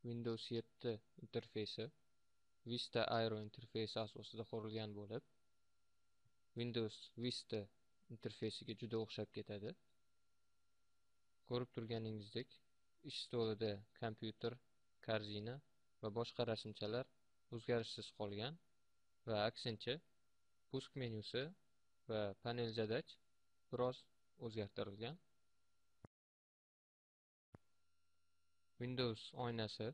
Windows 7 interfeysi Vista Aero interfeysi asosida qurilgan bo'lib, Windows Vista interfeysiga juda o'xshab ketadi. Ko'rib turganingizdek, ish stolida kompyuter, korzina va boshqa rasmchalar o'zgarishsiz qolgan va aksincha пуск menyusi va panel задач biroz o'zgartirilgan. Windows oynasi,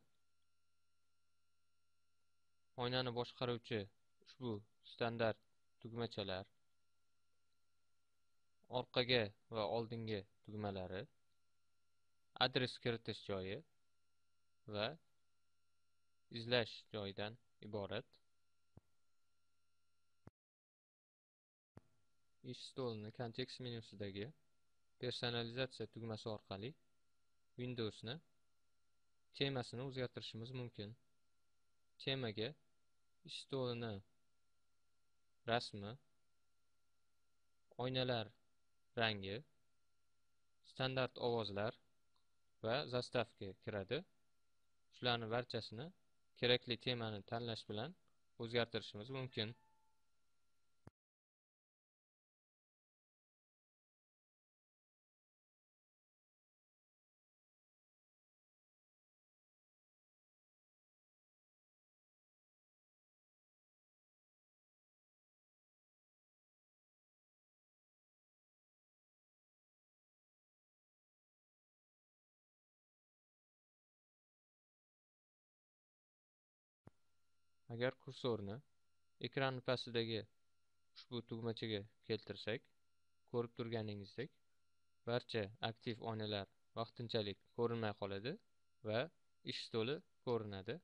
oynani boshqaruvchi ushbu standart tugmachalar, orqaga va oldinga tugmalari, adres kiritish joyi va izlash joyidan iborat. Ish stolini kontekst menyusidagi personalizatsiya tugmasi orqali Windowsni temasini o'zgartirishimiz mumkin. Temaga ish stolini rasmi, oynalar rangi, standart ovozlar va zastavka kiradi. Shularning barchasini kerakli temani tanlash bilan o'zgartirishimiz mumkin. Agar kursorni ekran pastidagi ushbu tugmachaga keltirsak, ko'rib turganingizdek, barcha aktiv oynalar vaqtinchalik ko'rinmay qoladi va ish stoli ko'rinadi.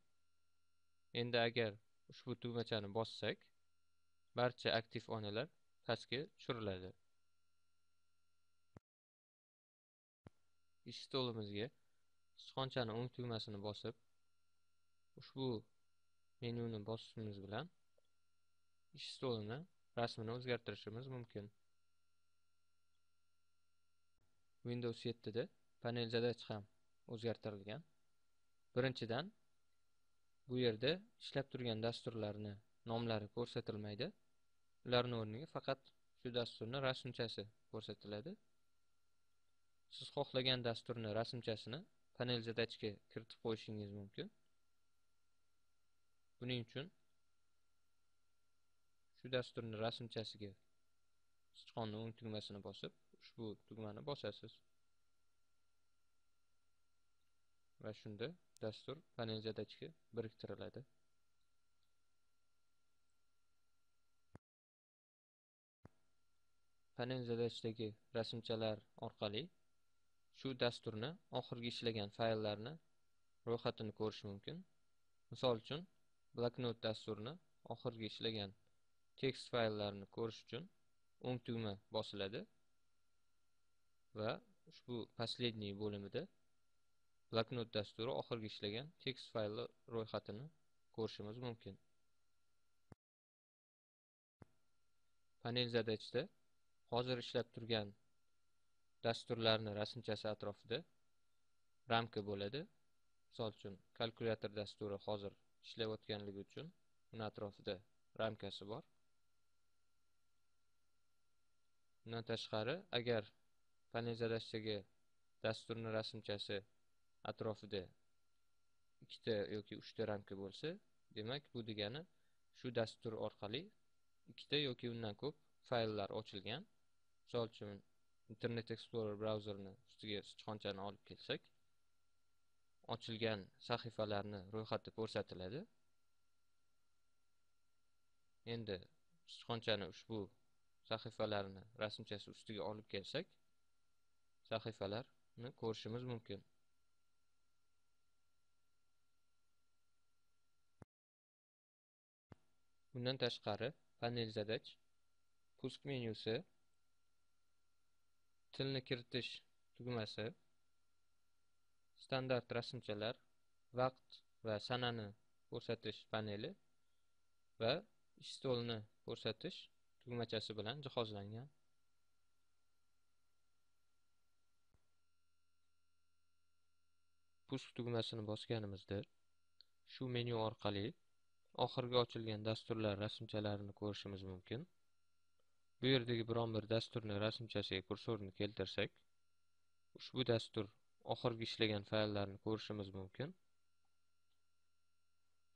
Endi agar ushbu tugmachani bossak, barcha aktiv oynalar pastga tushiriladi. Ish stolimizga sichqonchani o'ng tugmasini bosib, ushbu menyuni bosishimiz bilan ish stolini rasmini o'zgartirishimiz mumkin. Windows 7 da panel задач ham o'zgartirilgan. Birinchidan, bu yerda ishlab turgan dasturlarni nomlari ko'rsatilmaydi. Ularning o'rniga faqat shu dasturning rasmchasi ko'rsatiladi. Siz xohlagan dasturning rasmchasini panel задачga kiritib qo'yishingiz mumkin. Buning uchun shu dasturning rasmchasiga sichqonning o'ng tugmasini bosib, ushbu tugmani bosasiz. Va shunda dastur panel задачga biriktiriladi. Panel задачdagi rasmchalar orqali shu dasturni oxirgi ishlagan fayllarni ro'yxatini ko'rish mumkin. Misol uchun, Bloknot dasturini oxirgi ishlagan tekst fayllarini ko'rish uchun o'ng tugma bosiladi va ushbu последний bo'limida Bloknot dasturi oxirgi ishlagan tekst fayli ro'yxatini ko'rishimiz mumkin. Panel задачda hozir ishlab turgan dasturlarning rasmchasi atrofida ramka bo'ladi. Misol uchun, kalkulyator dasturi hozir ishlayotganligi uchun uni atrofida ramkasi bor. Bundan tashqari, agar panel задачdagi dasturning rasmchasi atrofida ikkita yoki uchta ramka bo'lsa, demak bu degani shu dastur orqali ikkita yoki undan ko'p fayllar ochilgan. Misol uchun, Internet Explorer brauzerini ustiga sichqonchani olib kelsak, ochilgan sahifalarni ro'yxati ko'rsatiladi. Endi sichqonchani ushbu sahifalarni rasmchasi ustiga olib kelsak, sahifalarni ko'rishimiz mumkin. Bundan tashqari, panel задач, пуск menyusi, tilni kiritish tugmasi, standart rasmchalar, vaqt va sanani ko'rsatish paneli va ish stolini ko'rsatish tugmachasi bilan jihozlangan. Пуск tugmasini bosganimizda shu menyu orqali oxirgi ochilgan dasturlar rasmchalarini ko'rishimiz mumkin. Bu yerdagi biron bir dasturni rasmchasiga kursorni keltirsak, ushbu dastur oxirgi ishlagan fayllarni ko'rishimiz mumkin.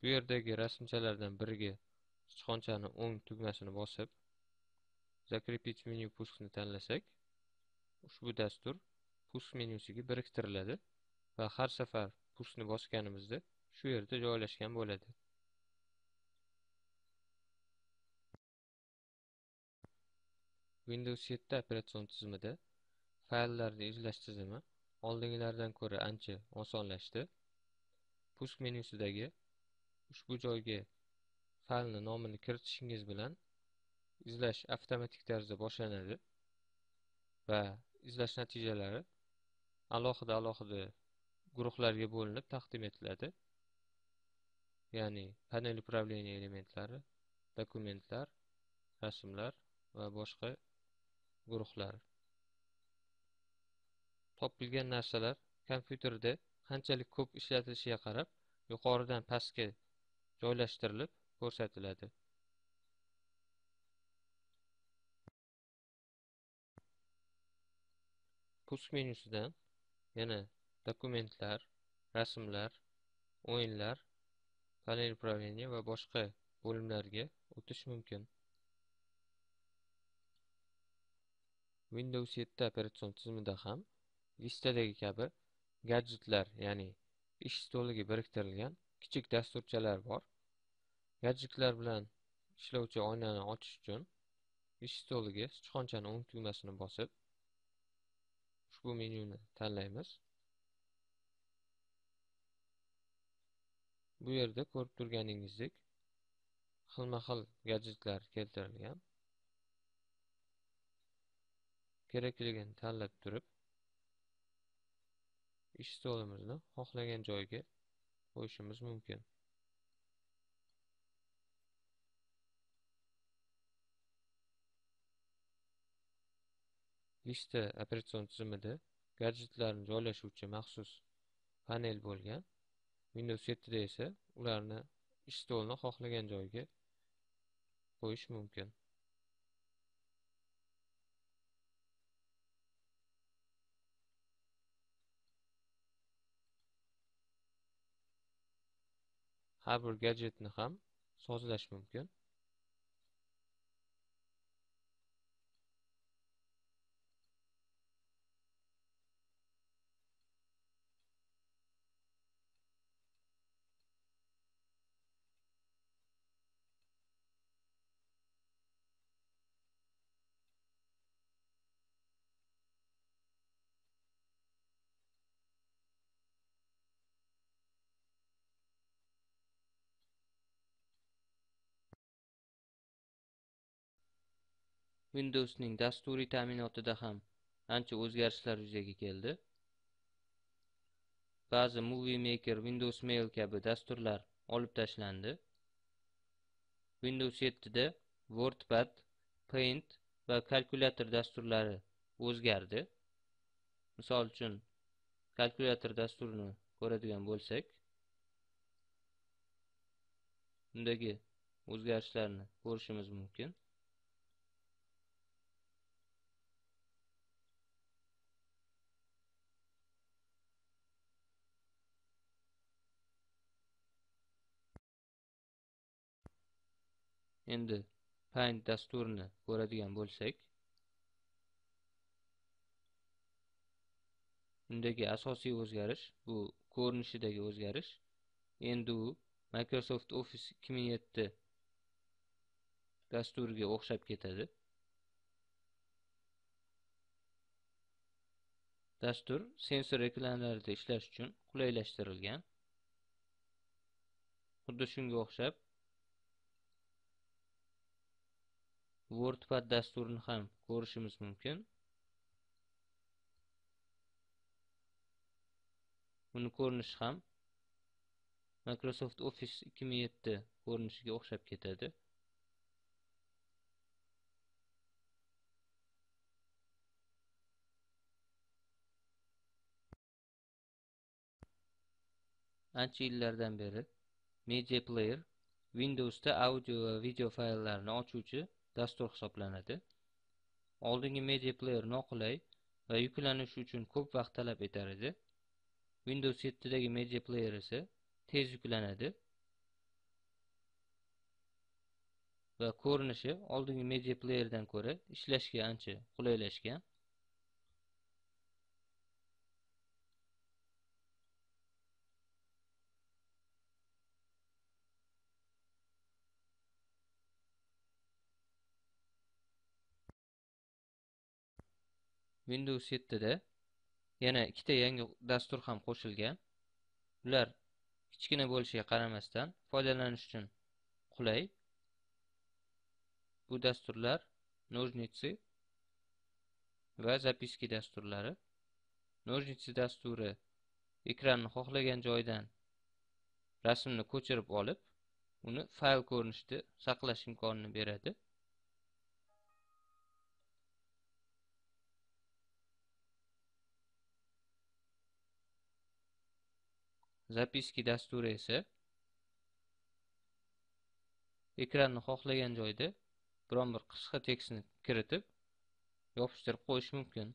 Bu yerdagi rasmchalardan biriga sichqonchani o'ng tugmasini bosib, Закрепить меню пуск ni tanlasak, ushbu dastur Пуск menyusiga biriktiriladi va har safar Пуск ni bosganimizda shu yerda joylashgan bo'ladi. Windows 7 operatsion tizimida fayllarni izlash tizimi oldingilardan ko'ra ancha osonlashdi. Пуск menyusidagi ushbu joyga faylni nomini kiritishingiz bilan izlash avtomatik tarzda boshlanadi va izlash natijalari alohida guruhlarga bo'linib taqdim etiladi. Ya'ni panel управления elementlari, dokumentlar, rasmlar va boshqa guruhlar. Topilgan narsalar kompyuterda qanchalik ko'p ishlatilishiga qarab yuqoridan pastga joylashtirilib ko'rsatiladi. Пуск menyusidan yana dokumentlar, rasmlar, o'yinlar, panel управления va boshqa bo'limlarga o'tish mumkin. Windows 7 operatsion tizimida ham Vista'dagi kabi gadjetlar, ya'ni ish stoliga biriktirilgan kichik dasturchalar bor. Gadjetlar bilan ishlovchi oynani ochish uchun ish stoliga sichqonchani o'ng tugmasini bosib, ushbu menyuni tanlaymiz. Bu yerda ko'rib turganingizdek xilma-xil gadjetlar keltirilgan. Kerakligini tanlab turib, ish stolimizni xohlagan joyga qo'yishimiz mumkin. Vista operatsion tizimida gadjetlarni joylashuvchi maxsus panel bo'lgan. Windows 7 da esa ularni ish stolini xohlagan joyga qo'yish mumkin. Har bir gadjetni ham sozlash mumkin. Windows'ning dasturiy ta'minotida ham ancha o'zgarishlar yuzaga keldi. Ba'zi Movie Maker, Windows Mail kabi dasturlar olib tashlandi. Windows 7 da WordPad, Paint va kalkulyator dasturlari o'zgardi. Misol uchun, kalkulyator dasturini ko'radigan bo'lsak, undagi o'zgarishlarni ko'rishimiz mumkin. Endi Paint dasturini ko'radigan bo'lsak, undagi asosiy o'zgarish bu ko'rinishidagi o'zgarish. Endi u Microsoft Office 2007 dasturiga o'xshab ketadi. Dastur sensor ekranlarida ishlash uchun qulaylashtirilgan. Xuddi shunga o'xshab WordPad dasturini ham ko'rishimiz mumkin. Uni ko'rinishi ham Microsoft Office 2007 ko'rinishiga o'xshab ketadi. Ancha yillardan beri Media Player Windows'da audio va video fayllarini ochuvchi dastur hisoblanadi. Oldingi Media Player noqulay va yuklanishi uchun ko'p vaqt talab etar edi. Windows 7 dagi Media Player esa tez yuklanadi va ko'rinishi oldingi Media Playerdan ko'ra ishlashga ancha qulaylashgan. Windows 7 da yana ikkita yangi dastur ham qo'shilgan. Ular kichkina bo'lishiga qaramasdan foydalanish uchun qulay. Bu dasturlar Nojnitsi va Zapiski dasturlari. Nojnitsi dasturi ekranni xohlagan joydan rasmni ko'chirib olib, uni fayl ko'rinishida saqlash imkonini beradi. Zapiski dasturi esa ekranni xohlagan joyda biron bir qisqa tekstni kiritib, yopishtirib qo'yish mumkin.